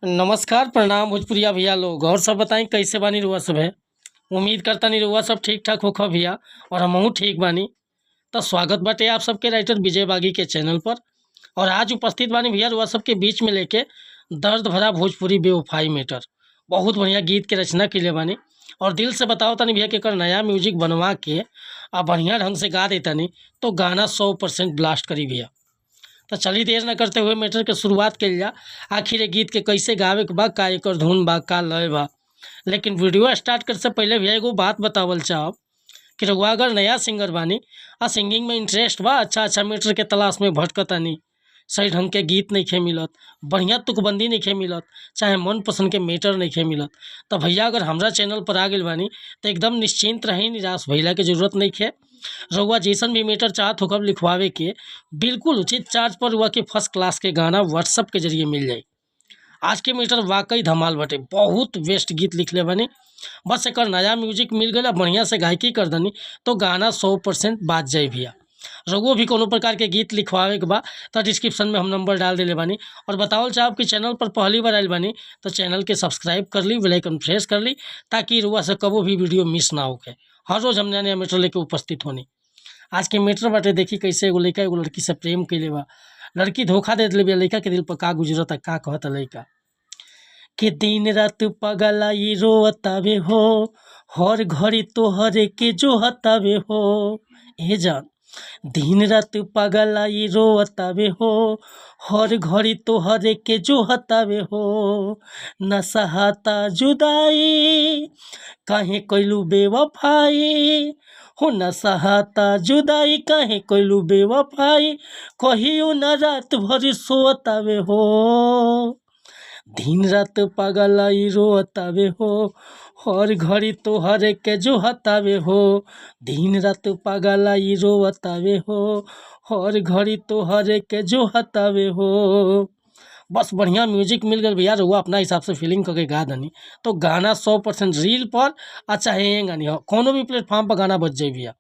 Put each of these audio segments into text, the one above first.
नमस्कार, प्रणाम भोजपुरिया भैया लोग। और सब बताई, कैसे बानी रुआ सब है? उम्मीद करता नहीं रुआ सब ठीक ठाक होखा भैया और हमहू ठीक बानी। तो स्वागत बाटे आप सबके राइटर विजय बागी के चैनल पर। और आज उपस्थित बानी भैया रुआ सबके बीच में लेके दर्द भरा भोजपुरी बेवफाई मैटर। बहुत बढ़िया गीत के रचना के बानी और दिल से बताओ तनी भैया कि एकर नया म्यूजिक बनवा के आ बढ़िया ढंग से गा देतानी तो गाना 100% ब्लास्ट करी भैया। तो चली, देर न करते हुए मैटर के शुरुआत कइल जा। आखिर ये गीत के कैसे गावे के बा, का एकर धुन बा, का लय बा। लेकिन वीडियो स्टार्ट करे से पहले भैया एगो बात बतावल चाहब कि रउआ अगर नया सिंगर बानी आ सिंगिंग में इंटरेस्ट बा, अच्छा अच्छा मैटर के तलाश में भटकतानी, सही ढंग के गीत नइखे मिलत, बढ़िया तुकबंदी नइखे मिलत, चाहे मन पसंद के मैटर नइखे मिलत, तो भैया अगर हमरा चैनल पर आ गइल बानी तो एकदम निश्चिंत रही, निराश भइला के जरूरत नइखे। रउआ जैसन भी मैटर चाहत होखब लिखवावे के, बिल्कुल उचित चार्ज पर रउआ के फर्स्ट क्लास के गाना व्हाट्सअप के जरिए मिल जाई। आज के मैटर वाकई धमाल बाटे, बहुत बेस्ट गीत लिखले बानी। बस एकर नया म्यूजिक मिल गइल आ बढ़िया से गायकी कर दनी तो गाना 100% बाज जाई भैया। रउओ भी कोनो प्रकार के गीत लिखवावे के बा तो डिस्क्रिप्शन में हम नंबर डाल देले बानी। और बतावल चाहब कि चैनल पर पहली बार आइल बानी तो चैनल के सब्सक्राइब कर ली, बेल आइकन प्रेस कर ली, ताकि रउआ से कबो भी वीडियो मिस ना होखे। हर रोज़ हम नया नया मैटर लेके उपस्थित होनी। आज के मैटर बाटे, देखी कैसे एगो लइका एगो लड़की से प्रेम कइले बा, लड़की धोखा दे देले बिया, लइका के दिल पर का गुजरता, का कहता लइका कि दिन रात पगलाई रोअतावे हो, हर घड़ी तोहरे के जोहतावे हो। ए जान, दिन रात पगलाई रोअतावे हो, हर घड़ी तोहरे के जोहतावे हो। न सहाता जुदाई, काहे कइलू बेवफाई हो, न सहाता जुदाई, काहे कइलू बेवफाई, कहियो न रात भर सोअतावे हो, दिन रात पगलाई रोअतावे हो, हर घड़ी तोहरे के जोहतावे हो, दिन रात पगलाई रोअतावे हो, हर घड़ी तोहरे के जोहतावे हो। बस बढ़िया म्यूजिक मिल गइल भैया, रउआ अपना हिसाब से फीलिंग करके गा दनी तो गाना 100% रील पर आ चाहे गानी हो, कोनो भी प्लेटफॉर्म पर गाना बज जाई भैया।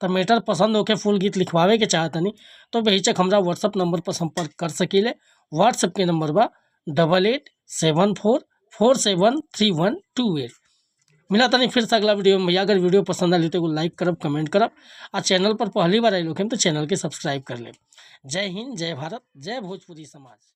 तो मैटर पसंद होके फुल गीत लिखवावे के चाहतनी तो बेहिचक हमरा व्हाट्सअप नंबर पर संपर्क कर सकीले। व्हाट्सएप के नंबर बा 8874473128। मिला तनी फिर से अगला वीडियो में भैया। अगर वीडियो पसंद आली तो एगो लाइक करब, कमेंट करब आ चैनल पर पहली बार आइल होखेम तो चैनल के सब्सक्राइब कर लेब। जय हिंद, जय भारत, जय भोजपुरी समाज।